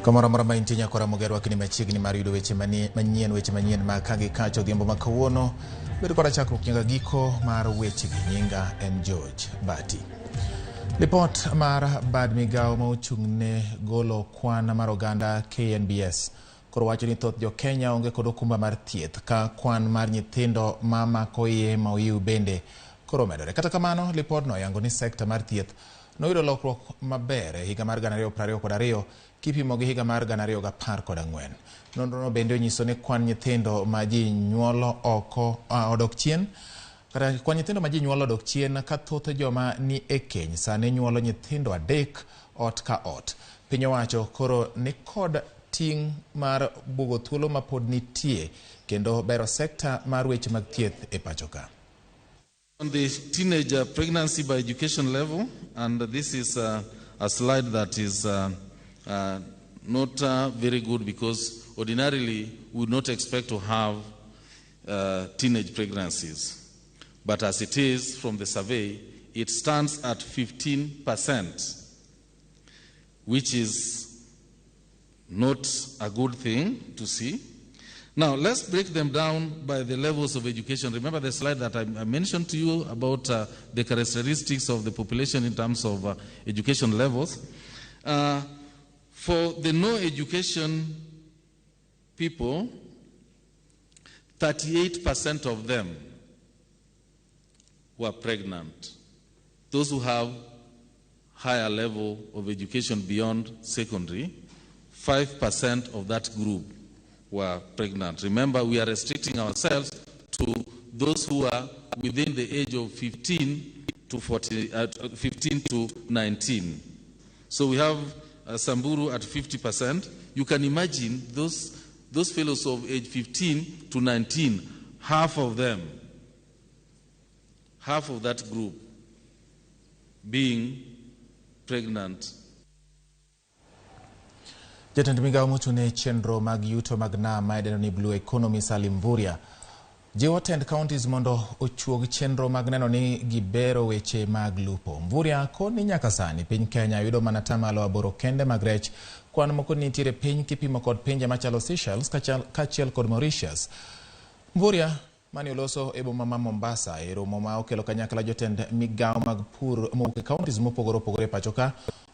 Kamoro amora ma intie nyakora Mogerwa kinde machiegni mar yudo weche manyien, weche manyien ma ka gi kacha odhiambo ma kawuono. Bed koda chakruok nyaka giko mar wechegi. Nyinga en George Bati. Lipot mar bad migawo ma ochung' ne golo kwan mar oganda KNBS koro wacho ni thoth jo Kenya onge kod okumba mar thieth ka kwan mar nyithindo ma mako iye ma oyiw bende koro omedore. Kata kamano, lipodno oyango ni sekta mar thieth noyudo lokruok maber e higa mar 2022 kipimo gi higa mar 2014. Nonrono bende onyiso ni kwan nyithindo ma ji nyuolo oko odok chien kata kwan nyithindo ma ji nyuolo odok chien ka thoth joma ni e keny sani nyuolo nyithindo 3 ot ka ot. Piny owacho koro ni kod ting' mar bugo thuolo ma pod nitie kendo bero sekta mar weche mag thieth e pacho ka. On the teenager pregnancy by education level, and this is a slide that is not very good because ordinarily we would not expect to have teenage pregnancies. But as it is from the survey, it stands at 15%, which is not a good thing to see. Now, let's break them down by the levels of education. Remember the slide that I mentioned to you about the characteristics of the population in terms of education levels. For the no education people, 38% of them were pregnant. Those who have higher level of education beyond secondary, 5% of that group were pregnant. Remember, we are restricting ourselves to those who are within the age of 15 to 40, 15 to 19. So we have Samburu at 50%. You can imagine those fellows of age 15 to 19, half of them, half of that group being pregnant. Jatend migawo mochung' ne chenro mag yuto mag nam ma idendo ni Blue Economy Salim Mvurya jiwo tend counties mondo ochuog chenro mag neno ni gibero weche mag lupo. Mvurya koni nyaka sani piny Kenya yudo mana 8% kende mag rech, kwan moko nitiere piny kipimo kod pinje machalo Seychelles kaachiel kod Mauritius. Mvurya mane oloso e boma ma Mombasa e romo ma okelo kanyakla jotend migawo mag pur mowuok e counties mopogore opogore e pacho ka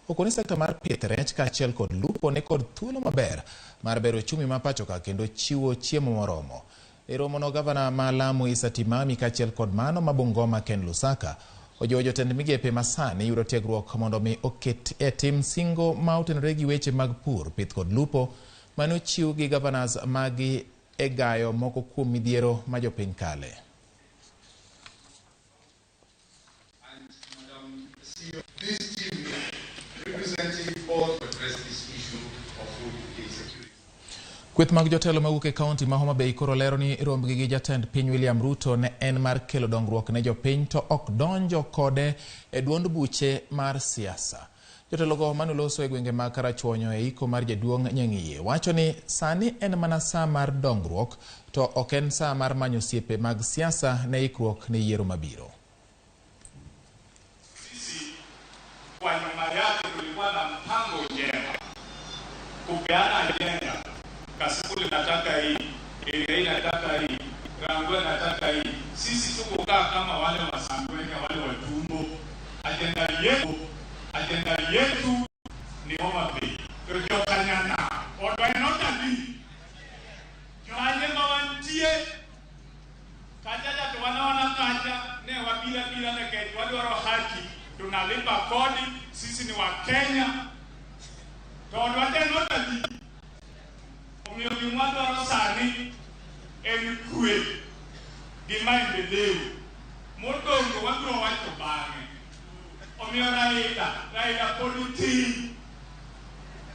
okoni sekta mar pith rech kaachiel kod lupo ni kod thuolo maber mar bero uchumi ma pacho ka kendo chiwo chiemo moromo. E romono gavana ma Lamu Issa Timami kaachiel kod mano ma Bungoma Ken Lusaka ojiwo jotend migepe ma sani yudo tiegruok mondo mi oket e tim singo ma otenore gi weche mag pur, pith kod lupo mane ochiw gi governors magi e gayo moko kuom midhiero ma jopiny kale. And Madam CEO, this team representing all to address this issue of food insecurity. Kweth mag jotelo mawuok e kaunti ma Homa Bay koro lero ni rombgi gi jatend piny William Ruto ne en mar kelo dongruok ne jopiny to ok donjo kode e duond buche mar siasa. Jotelogo mane oloso e gwenge mag Karachuonyo e iko mar jaduong' Nyang'iye wacho ni sani en mana saa mar dongruok to ok en saa mar manyo osiepe mag siasa ne ikruok ne yiero mabiro. Sisi kwa nyuma yake tulikuwa na mpango njema kupeana ajenda. Kasipul nataka hii, area hii nataka hii, Rangwe nataka hii. Sisi tukukaa kama wale wasangwenya wale watumbo. Ajenda yetu ni Homa Bay. To jokanyana odwa notadi kanye ma wantie kachacha to wanaona kacha ne wabira bira nikech wadwaro haki, tunalipa kodi, sisi ni Wakenya to odwa te notadi. Omiyo gima wadwaro sani en kwe gi maendeleo. Modong' wabiro wacho bang'e. Omiyo Raila pod tin.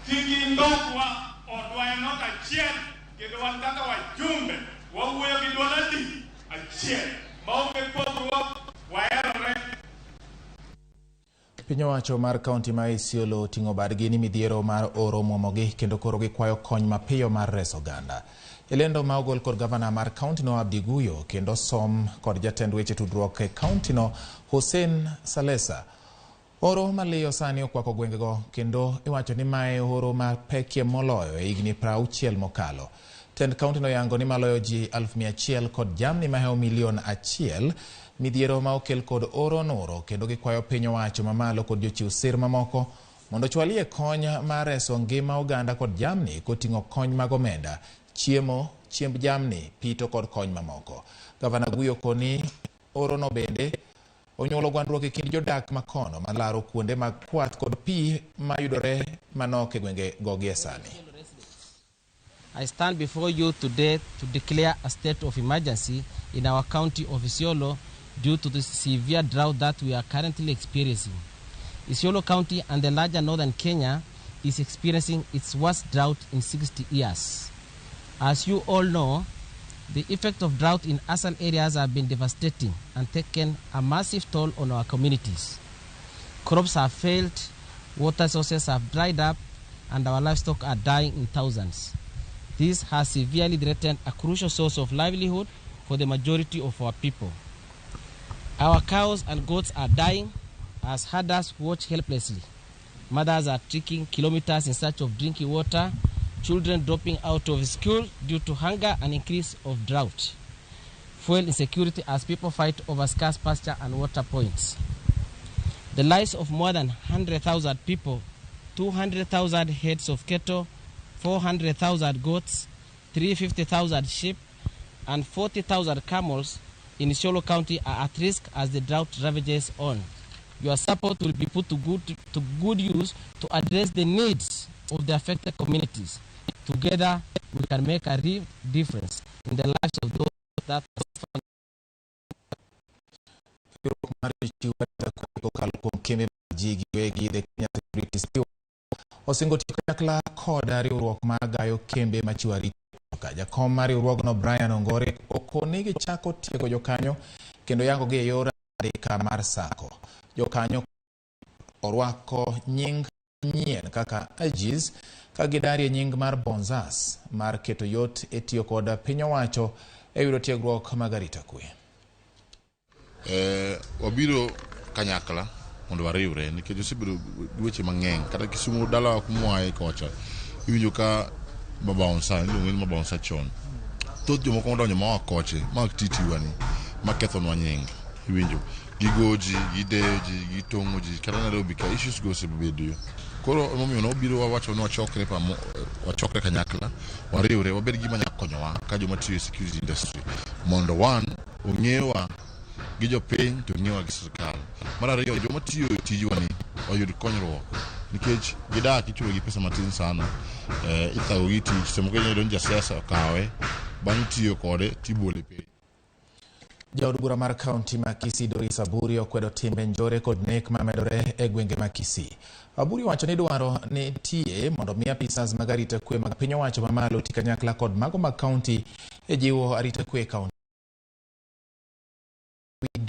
Kik indhogwa, odwa en ot achiel kendo wan kaka wajumbe wawuoyo gi duol adi achiel maonge pogruok, waherore. Piny owacho mar kaunti ma Isiolo oting'o badgi ni midhiero mar oro omwomogi kendo koro gikwayo kony mapiyo mar reso oganda. E lendo ma ogol kod gavana mar kaunti no Abdi Guyo kendo som kod jatend weche tudruok e kaunti no Hussein Salesa. Oro maliyo sani okwako gwengego kendo iwacho ni mae oro mapekie moloyo e higni 60 mokalo. Tend kaunti noyango ni maloyo ji 100,000 kod jamni mahewo 1 million midhiero ma okel kod oro noro kendo gikwayo piny owacho mamalo kod jochiw sir mamoko mondo ochwalie kony mar reso ngima oganda kod jamni koting'o kony mag omenda, chiemo, chiemb jamni, pito kod kony mamoko. Gavana Guyo koni orono bende onyuolo gwandruok e kind jodak makono malaro kuonde mag kwath kod pi mayudore manok e gwenge go gie sani. I stand before you today to declare a state of emergency in our county of Isiolo due to the severe drought that we are currently experiencing. Isiolo County and the larger northern Kenya is experiencing its worst drought in 60 years. As you all know, the effect of drought in ASAL areas have been devastating and taken a massive toll on our communities. Crops have failed, water sources have dried up, and our livestock are dying in thousands. This has severely threatened a crucial source of livelihood for the majority of our people. Our cows and goats are dying as herders watch helplessly. Mothers are trekking kilometers in search of drinking water, children dropping out of school due to hunger and increase of drought. Fuel insecurity as people fight over scarce pasture and water points. The lives of more than 100,000 people, 200,000 heads of cattle, 400,000 goats, 350,000 sheep, and 40,000 camels in Isiolo County are at risk as the drought ravages on. Your support will be put to good use to address the needs of the affected communities. Together, we can make a real difference in the lives of those that are suffering. Riwruok mar jochiw arita kwe kokalo kuom kembe mag ji giwegi The Kenya Security Stewards osingo tiyo kanyakla kod riwruok mar gayo kembe machiwo arita ka jakom mar riwruogno Brian Ongore okoni gichako tiego jokanyo kendo yangogi e yor andika mar SACCO. Jokanyo orwako nying manyien kaka Aegis ka gidarie nying mar Bonzas mar keto yot e tiyo kod piny owacho e yudo tiegruok mag arita kwe. Wabiro kanyakla mondo wariwre nikech osebedo gi weche mang'eny kata Kisumu dalawa kumwaye kocha iwinjo ka mabouncer iluongo ni mabouncer chon thoth jomoko modonjo moa koche ma ok ti tiwa ni makethonwa nying iwinjo gigo ji gideyo ji gitong'o ji kata Nairobi ka issues go osebedo koro emomiyo nobiro wawacho ni wachokre pamo wachokre kanyakla wariwre wabed gima nyalo konyowa ka joma tiyo e security industry mondo one ong'ewa gi jopiny to ng'ewa gi sirikal mar ariyo joma tiyo e tijwa ni oyud konyruok nikech gidak ichulo gi pesa matin sana ithago gi tich samoro inyalo yudo ni jasiasa okawe bang' tiyo kode tibole piny. Jaod bura mar kaunti ma Kisii Doris Aburi okwedo timbe njore kod nek mamedore e gwenge ma Kisii. Aburi owacho ni dwaro nitie mondo mi apisas mag arita kwe mag piny owacho mamalo oti kanyakla kod mago mag kaunti e jiwo arita kwe e kaunti.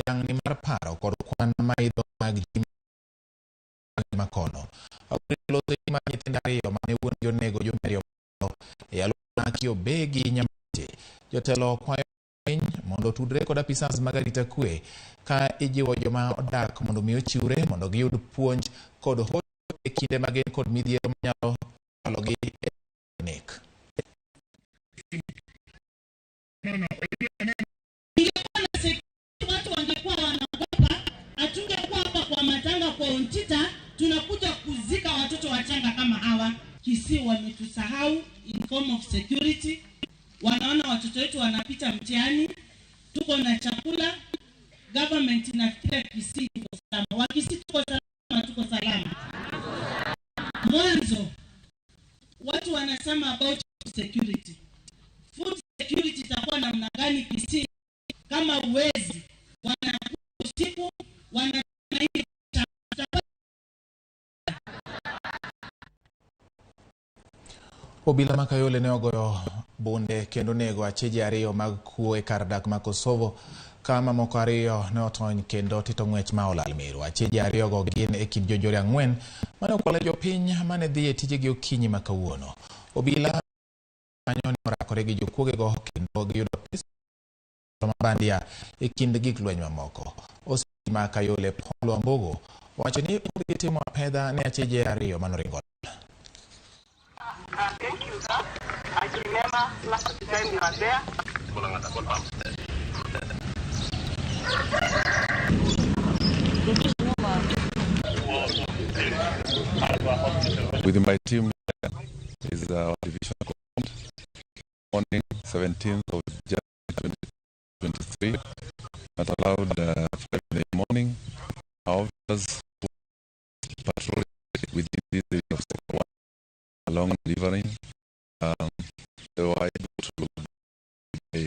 Dang'ni mar paro kod kwan maidho mag ji makono. Aburi loso mar nyithindo ariyo mane wuon-gi onego jumbe ariyo mokalo e alwora ma Kiobegi Nyamate. Jotelo kwayo piny mondo otudre kod apisas mag arita kwe ka ijiwo joma odak mondo mi ochiwre mondo giyud puonj kod hocho e kinde ma gin kod midhiero manyalo chwalogi e nek. Ingekuwa na security, watu wangekuwa wanaogopa, hatungekuwa hapa kwa matanga kwa Ontita, tunakuja kuzika watoto wachanga kama hawa. Kisii wametusahau in form of security, wanaona watoto wetu wanapita mtihani, tuko na chakula, government inafikiria Kisii tuko salama. Wakisii tuko salama, tuko salama. Mwanzo watu wanasema about security. Food security itakuwa namna gani Kisii kama uwezi wanakuja usiku wana Obila ma Kayole ne ogoyo bunde kendo nego acheje ariyo mag kuo e kar dak ma Kosovo ka mamoko ariyo ne otony kendo tito ng'wech ma olal miru. Acheje ariyogo gin e kind jonjore ang'wen mane okwalo jopiny mane dhi e tijegi okinyi ma kawuono. Obila kanyo ne orakore gi jokuogego kendo giyudo pesa mabandia e kind gik lweny mamoko. OCPD ma Kayole Paul Wambugu Owacho ni pod gitimo apedha ne achije ariyo manoringo. Thank you, sir. I remember last time you were there. With my team is our division command. Morning, 17th of January 2023, at around 5 in the morning, our officers patrol within this area of Sector 1 along the riverine. They were able to a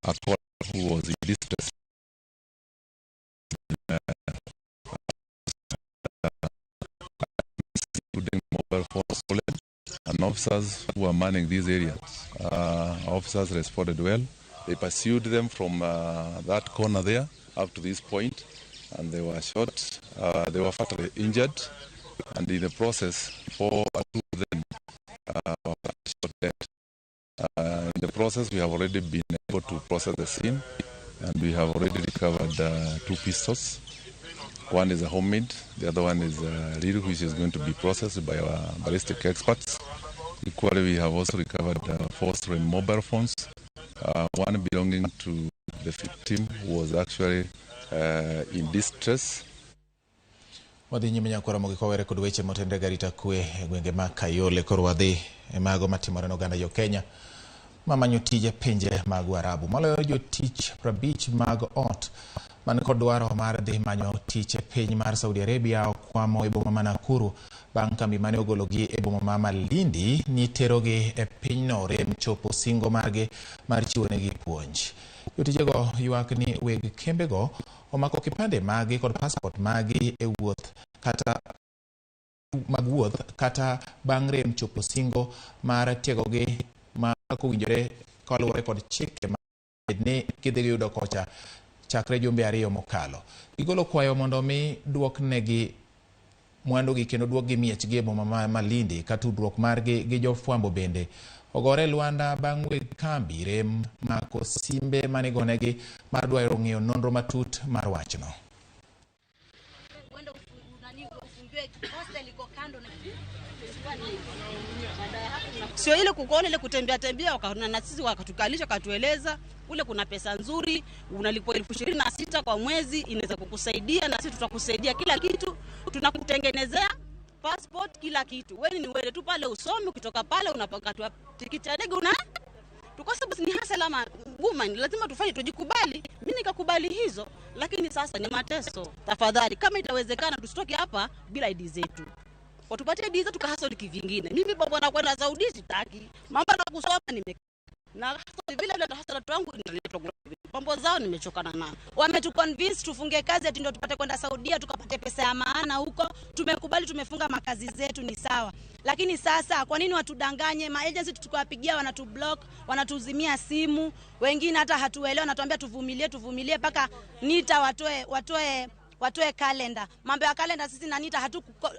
caller who was in distress. Including mobile phone stolen, and officers who were manning this area. Officers responded well. They pursued them from that corner there up to this point, and they were shot. They were fatally injured, and in the process, two of them were shot dead. In the process, we have already been able to process the scene, and we have already recovered 2 pistols. One is a homemade, the other one is a real, which is going to be processed by our ballistic experts. Equally, we have also recovered 4 stolen mobile phones, one belonging to the victim who was actually in distress. Wadhi nyime nyakwara mogi kowere kod weche motenre gi arita kwe e gwenge ma Kayole. Koro wadhi e mago matimore ne oganda jo Kenya mamanyo tije pinje mag Uarabu. Maloyo jotich 50 mag ot man kod dwaro mar dhi manyo tich e piny mar Saudi Arabia okwamo e boma ma Nakuru bang' kambi mane ogologi e boma ma Malindi ni terogi e pinyno rem chopo singo margi mar chiwonegi puonj. Jotijego ywak ni weg kembego omako kipande magi kod passport magi e wuoth kata mag wuoth kata bang' rem chopo singo mar tiegogi ma kowinjore kaluwore kod chike ma ni gidhi yudo kocha chakre jumbe 2 mokalo. Gigolo kwayo mondo mi duoknegi mwandugi kendo duokgi miechgi e boma ma Malindi ka tudruok margi gi jofwambo bende ogore lwanda bang' weg kambi rem mako simbe manigonegi mar dwaro ng'eyo nonro matut mar wachno. Sio ile kukuona ile kutembea tembea, wakaona na sisi wakatukalisha, wakatueleza kule kuna pesa nzuri, unalipwa 26,000 kwa mwezi, inaweza kukusaidia na sisi tutakusaidia kila kitu, tunakutengenezea passport kila kitu. Wewe ni wewe tu pale usome, ukitoka pale unapakatwa tikiti ya ndege una tukosa basi. Ni hasa woman, lazima tufanye tujikubali. Mimi nikakubali hizo, lakini sasa ni mateso. Tafadhali kama itawezekana tusitoke hapa bila ID zetu. Watupatie ID zetu tukahasoli kivingine. Mimi baba na kwenda Saudi sitaki. Mambo na kusoma nime na vile vile hasara wangu ndio mambo zao nimechokana nao. Wametuconvince tufunge kazi ati ndio tupate kwenda Saudia tukapate pesa ya maana huko. Tumekubali, tumefunga makazi zetu ni sawa. Lakini sasa kwa nini watudanganye? Ma agency tukawapigia wanatublock, wanatuzimia simu, wengine hata hatuelewi, wanatuambia tuvumilie tuvumilie mpaka NITA watoe kalenda. Mambo ya kalenda sisi na NITA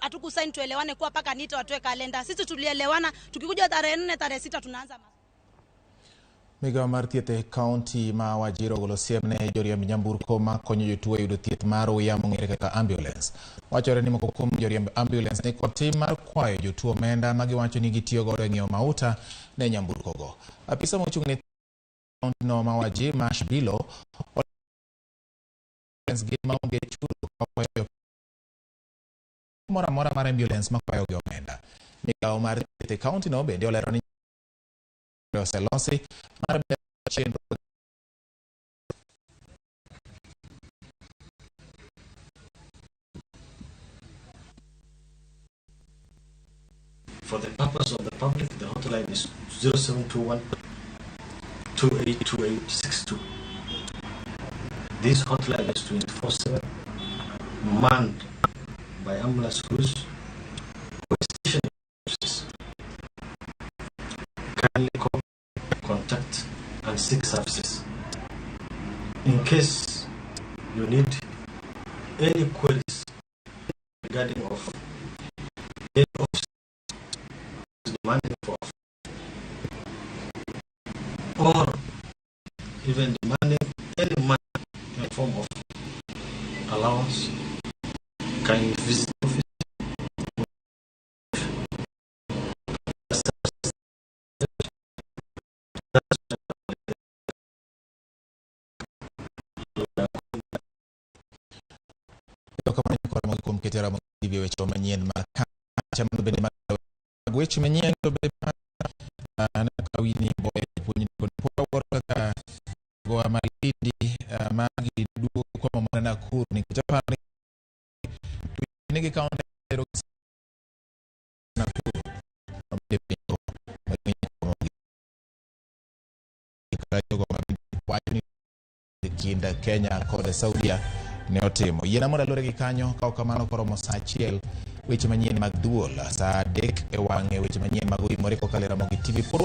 hatukusign tuelewane kwa paka NITA watoe kalenda. Sisi tulielewana tukikuja tarehe 4 tarehe 6 tunaanza. Migawo mar thieth e kaunti ma Wajir ogolo siem ne joriemb nyamburko ma konyo jotuo yudo thieth mar oya mong'ere kaka ambulance. Wachore ni moko kuom joriemb ambulance ni kod tim mar kwayo jotuo omenda ma giwacho ni gitiyo godo e ng'iewo mauta ne nyamburkogo. Apisa mochung' ne kaunti no ma Wajir Mash Bilo gin maonge chudo kakwayo moro amora mar ambulance makwayo gi omenda. Migawo mar thieth e kaunti no bende olero ni oselosi mar bero chenro. For the purpose of the public, the hotline is 0721 282862. This hotline is 24/7, manned by ambulance crews who are stationed in. Kindly call, contact, and seek services. In case you need any queries regarding of any officer demanding for or even demanding any money in form of allowance Kindly visit the office. Erokamano nyikwa Ramogi kuom keto Ramogi TV e weche manyien ma kacha mano bende mag weche manyien to bende aneno ka Winnie Mboya japuonj ndiko ni pod awuoro kaka goa Malindi magi duogo komo mana Nakuru nikech aparo ni nigi kaunti Nakuru mabende pingo kata jogo ma wacho ni kind Kenya kod Saudia ne otimo. Yiena mondo alure gi kanyo ka ok kamano koromo saa achiel weche manyien mag duol saa 3 e wang'e weche manyien mag oimore kokalo e Ramogi TV. Pod